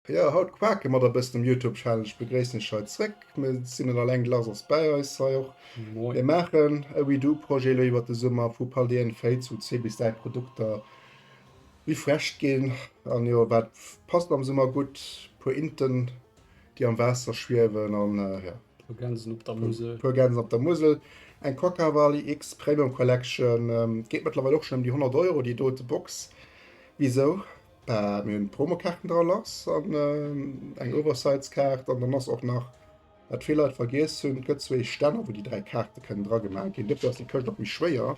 Jo, haut quake mer der bëssen um Youtube Channel. Ech begréissen iech hei zréck. Mir sinn net alleng, de Lars ass bäi eis hei och. Moin. Mir maachen e WeDo Projet elo iwwert de Summer vu Paldean Fates, wou 2 bis 3 Produkter refreshed ginn. An jo, wat passt am Summer gutt? Puer Inten, déi am Waasser schwiewen an jo. Puer Gänsen op der Musel. Puer Gänsen op der Musel. Eng Quackawali X Premium Collection geet mëttlerweil och schonn ëm déi 100 Euro, déi dote Box. Wisou? Bah, mir hunn Promokaarten dra lass an eng Oversize-Kaart an dann ass och nach, wat vill Leit vergiess hunn, et gëtt zwéi Stänner, wou déi 3 Kaarte kënnen dra gemaach ginn. Dofir ass déi Këscht och méi schwéier.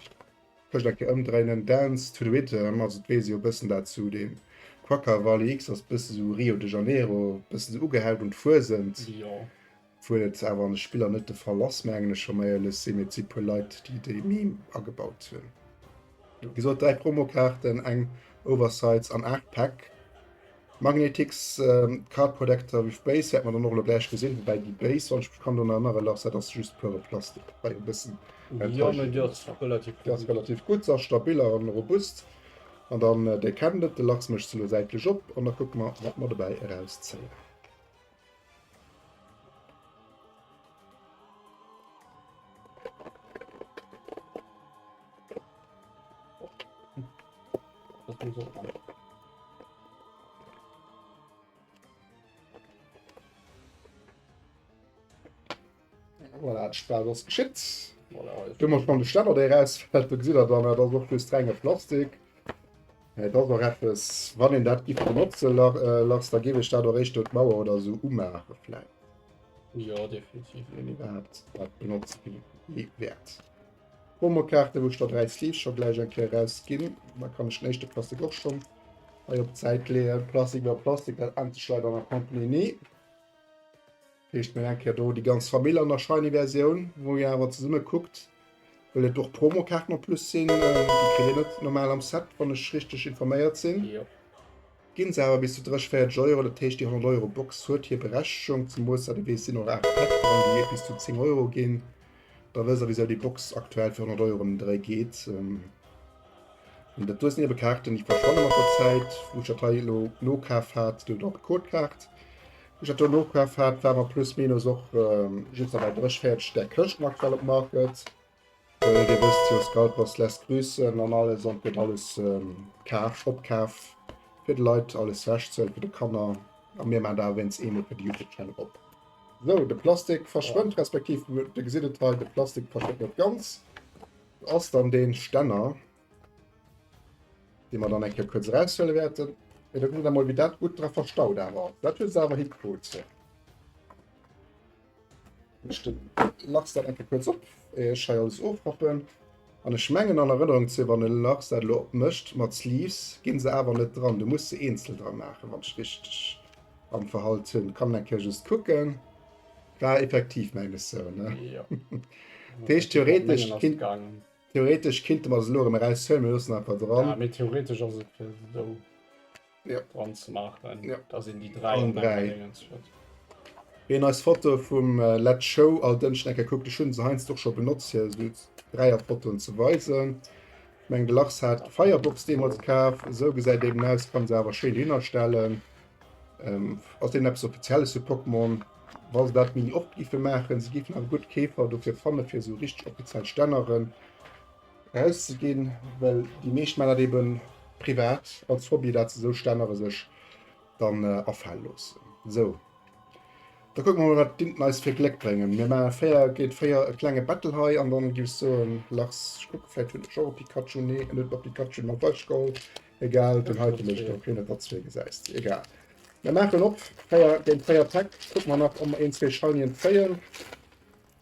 Këscht eng Kéier ëmdréinen, Dance to the Rhythm, also et weess ee jo e bëssen dat zu deem Quackawalli X ass bësse sou Rio de Janeiro, bëssen sou ugehaucht un d'Fuesent, obwuel et awer an de Spiller net de Fall ass, mengen ech, wa mer éierlech sinn, mee et si puer Leit, déi dee Meme agebaut hunn. Wéi gesot 3 Promokaarten, eng Oversize an 8 Päck. Magnetix Card Protector with Base wäert mer dann och elo gläich gesinn, woubäi déi Base, wann ech mech kann drun erënnere Lars, dat ass just pure Plastik, war jo e bëssen Jo, mee déi ass relativ Déi ass relativ gutt, se ass stabil a robust. An dann, Dir kennt et, de Lars mécht se elo säitlech op an da kucke mer, wat mer dobäi erauszéien. Voilà, de Spaass ass geschitt. Du muss schon de Stänner dee rausfällt, du gesitt der dann, dat ass och just renge Plastik. Et ass och eppes, wann een dat giff benotzen, Lars, da giff ech dat och éischter un d'Mauer oder esou umaache vläicht. Jo, definitiv. Wann een iwwerhaapt dat benotze wäert. Promokaarte, wou ech der 3 Sleeves scho gläich eng Kéier erausginn. Da kann ech den éischte Plastik och schonn hei op d'Säit leeën. Plastik iwwer Plastik, dat ännert sech leider an der Company ni. Heescht mir eng Kéier do déi ganz Famill an der shiny Versioun, wou ihr awer zesumme kuckt, well et och Promokaarten en plus sinn, déi kritt dir net normal am Set, wann ech richteg informéiert sinn. Jo. Ginn se awer bis zu 30, 40 Euro, dat heescht déi 100 Euro Box huet hir Berechtegung, zemools dat ee weess, sinn och 8 Päck dran, déi bis zu 10 Euro ginn. Da wësst der wisou déi Box aktuell fir 100 Euro ëm den Dréi geet. An dat do sinn ebe Kaarten, déi verschwanne mat der Zäit, wou ech dat hei elo nokaf hat, do och d'Codekaart. Wou ech dat do nokaf hat, war mer plus minus och just nach bei 30, 40 där Këschten aktuell op Market. Well dir wësst jo, Scalpers lässt grüßen an alles an et gëtt alles kaf, opkaf fir de Leit alles wech ze huelen, fir de Kanner. A mir maachen dat awer wéinst eemol fir de Youtube Channel op. Sou, de Plastik verschwënnt, respektiv dir gesitt et hei, de Plastik verschwënnt net ganz. Do ass dann dee Stänner, dee mer dann eng Kéier kuerz eraushuele wäerten. Mee da gesitt der mol, wéi dat gutt dra verstaut awer ass. Dat huet se awer hikrut. Ech de Lachs dat eng Kéier kuerz op, éier ech hei alles ofrappen. An ech mengen an Erënnerung ze hunn, wann de Lachs dat elo opmécht mat Sleeves, ginn se awer net dran. Du muss se eenzel dra maachen, wann ech richteg am Verhalt hunn. Kann eng Kéier just kucken. War effektiv mengen ech sou, ne? Jo. Dat heescht, theoretesch kinnt, theoretesch kinnte mer se elo erëm eraushuelen, mir loossen einfach dran. Ja, mee theoretesch ass et fir esou Ja. dran ze maachen, Ja. dass een déi 3 Allen an enger 3. Dingens huet. Wien eis Foto vum Let's Show all Dënschden eng Kéier kuckt, ech hunn se heiansdo och scho benotzt fir esou Dräierfotoen ze weisen. Ech mengen de Lars hat d'Firebox deemools kaf, esou gesäit eben aus, kann se awer schéin dohinner stellen. Ass deenen eppes Offizielles vu Pokémon? Wa se dat méi oft giffe maachen, se giffen awer gutt Keefer dofir fanne fir esou richteg offiziell Stänneren erauszeginn, well déi meescht maachen dat eben privat als Hobby, dat se esou Stännere sech dann afale loossen. Sou, da kucke mer mol wat d'Inten eis fir Gléck bréngen. Mir maache 4 géint 4 e klenge Battle hei an dann giff ech soen, Lars, ech kucke vläit hunn ech och e Pikachu, nee en huet och Pikachu mat Deutsch geholl. Egal, den heite mécht och hien et der zwee gesäis de. Egal. Mir maachen op 4 géint 4 Päck. Kucke mer nach, ob mer een, zwee Shinyen kréien.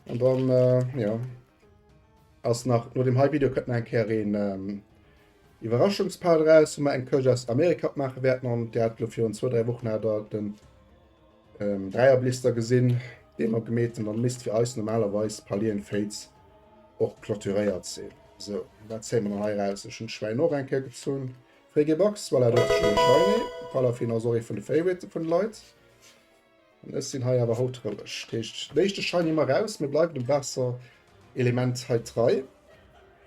An dann, äh, ja, ass nach no dem hei Video kënnt nach eng Kéier een ähm, Iwwerraschungspad raus, wou mer eng Këscht aus Amerika opmaache wäerten. An der hat lo virun zwou, dräi Wochen hat der den ähm, Dräierblister gesinn, dee mer gemeet hunn. Dann misst fir eis normalerweis Pallian Fates och clôturéiert sinn. Sou, wat zéie mer dann hei eraus? Ech hunn d'Schwäin och eng Kéier gezunn. Frigibax, voilà, dat ass schonn e Shiny. Palafin ass och ee vun de Favorite vun de Leit. An ech sinn hei awer haut roueg. Dat heescht, den éischte Shiny mar raus. Mir bleiwen dem Waasserelement hei trei.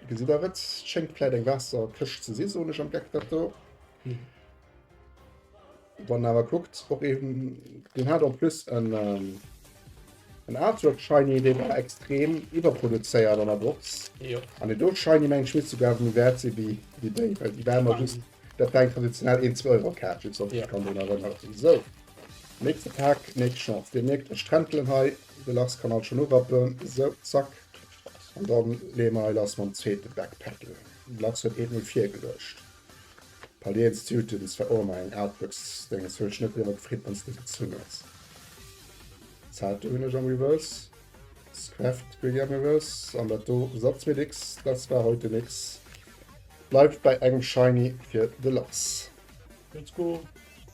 Gesitt der et? Schéngt vläit eng Waasserkëscht ze si, soen ech am Geck dat do. Wann awer kuckt och eben den hat en plus en ähm, en Artwork Shiny dee war extrem iwwerproduzéiert an der Box. Jo. An den do Shiny meng ech misst souguer méi wäert si wéi wéi déi, well déi war ëmmer just dat war eng traditionell 1 2 Euro Kaart, just wann Ja. ech kann drun erënneren. Sou nächste Pak, nächst Chance. Dir mierkt ech trentelen hei, de Lars kann alt schon urappen. Sou zack an dann leeë mer hei lass mam zweete Backpaddle. De Lars huet 1-0 virgeluecht. Palliens Tewtons war och ëmmer eng Artworks Dénges, huet ech net driwwer gefreet wanns de gezunn hues. Zelt do hunn ech am Reverse, Scraft Greggy am Reverse an dat do Satz mit X, das war heute nix. Bleift bei engem Shiny fir de Lars. Let's go!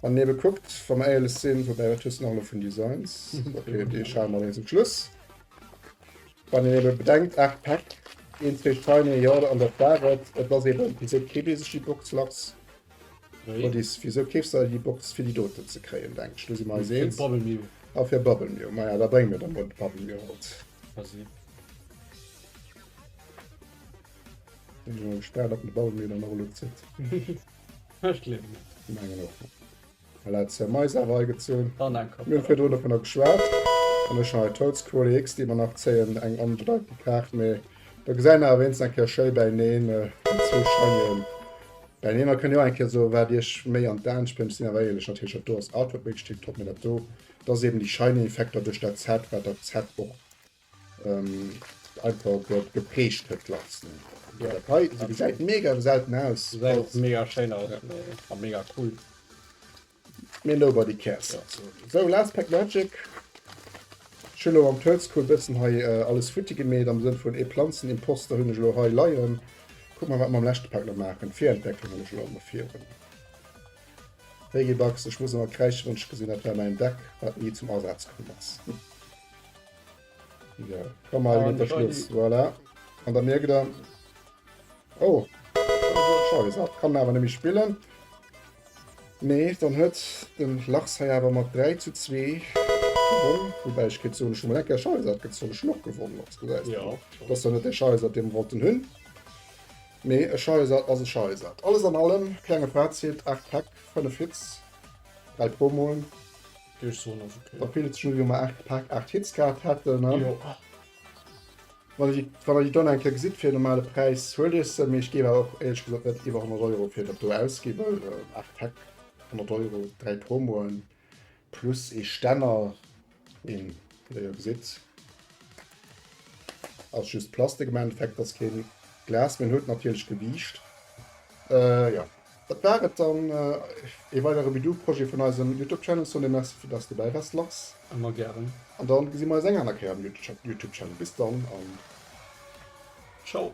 Wann een ebe kuckt, wa mer éierlech sinn, woubäi wat hues de nach elo vun Designs? Ok, déi schale mer lénks um Schluss. Wann een ebe bedenkt, 8 Päck, een, zwee Shiny, jo, an dat war et. Et ass eben, wisou keeft ee sech déi Box, Lars? Wéi? Odis, wisou keefs de déi Box, fir déi doten ze kréien, denk ech. Do si mer eis Fir eens. Bubble Mew. A fir Bubble Mew. Maja, da bréng mir der mol de Bubble Mew haut. Vas-y. Sinn ech mol gespaant, ob den de Bubble Mew dann och elo zitt. Ech gleewen net. Mengen och net. Voilà, Zermais awer agezunn. An eng Mir hunn virdrun dovunner geschwat. An ech hunn hei Toadscroll EX, déi mer nach zéien, eng onbedeitend Kaart, mee da gesäit een awer wéinstens eng Kéier schéi bäineen, déi zwou Shinyen bäineen. Da kënnt Dir och eng Kéier soen, wat Iech méi an d'Aen spréngt. Ech sinn awer éierlech, natierlech dat do ass Artwork méiglech tiptop, mee dat do, dat ass eben déi Shiny-Effekter duerch dat Set, wat dat Set och einfach geprägt huet lass. Ja. Dat hei, se gesäit mega selten aus. Gesäit och mega schéin aus a mega cool. Mee nobody cares. Ja. So, last pack magic. Ech hunn elo am Turd School bëssen hei äh, alles futti gemeet am Sënn vun ee Planzenimposter hunn ech elo hei leien. Kuck mal, wat mer am leschte Pack nach maachen. D'Virentwécklung hunn ech elo ëmmer virun. Regibugs, ech muss ëmmer kräischen, wann ech gesinn, dat war mäin Deck, wat ni zum Asaz komm ass. Ja, komm mal, mit der Schluss. Voilà. An da merkt er. Oh. Scheiße, kann awer nämlich spillen. Nee, dann huet den Lachs hei awer mat 3 zu 2 gewonnen. Wobei ich kritt so schon mal lecker Scheiße gezunn schon noch gewonnen. Ja. Das ist net der Scheiße, den wir wollten hunn. Nee, e Scheiße ass e Scheiße. Alles an allem, klenge Fazit, 8 Pack, 5 Hits, 3 Promoen. Duerch soen ass ok. Da fillt et sech un, wéi wa mer 8 Pak 8 Hits gehat hätten, ne? Jo. Wann der déi, wann der déi dann eng Kéier gesitt fir en normale Präis, huelt iech se. Mee ech géif awer och éierlech gesot net iwwer 100 Euro fir dat do ausginn, well 8 Päck, 100 Euro, 3 Promoen plus ee Stänner, deen der jo gesitt, ass just Plastik am Endeffekt, ass keen Glas, mee en huet natierlech Gewiicht. Jo. Dat war et dann, ee weidere Bidoo-Projet vun eisem Youtube Channel. Sonny, merci fir dass du dobäi waars, Lars. Ëmmer gären. An dann gesi mer eis eng aner Kéier am Youtube Channel. Bis dann an Ciao.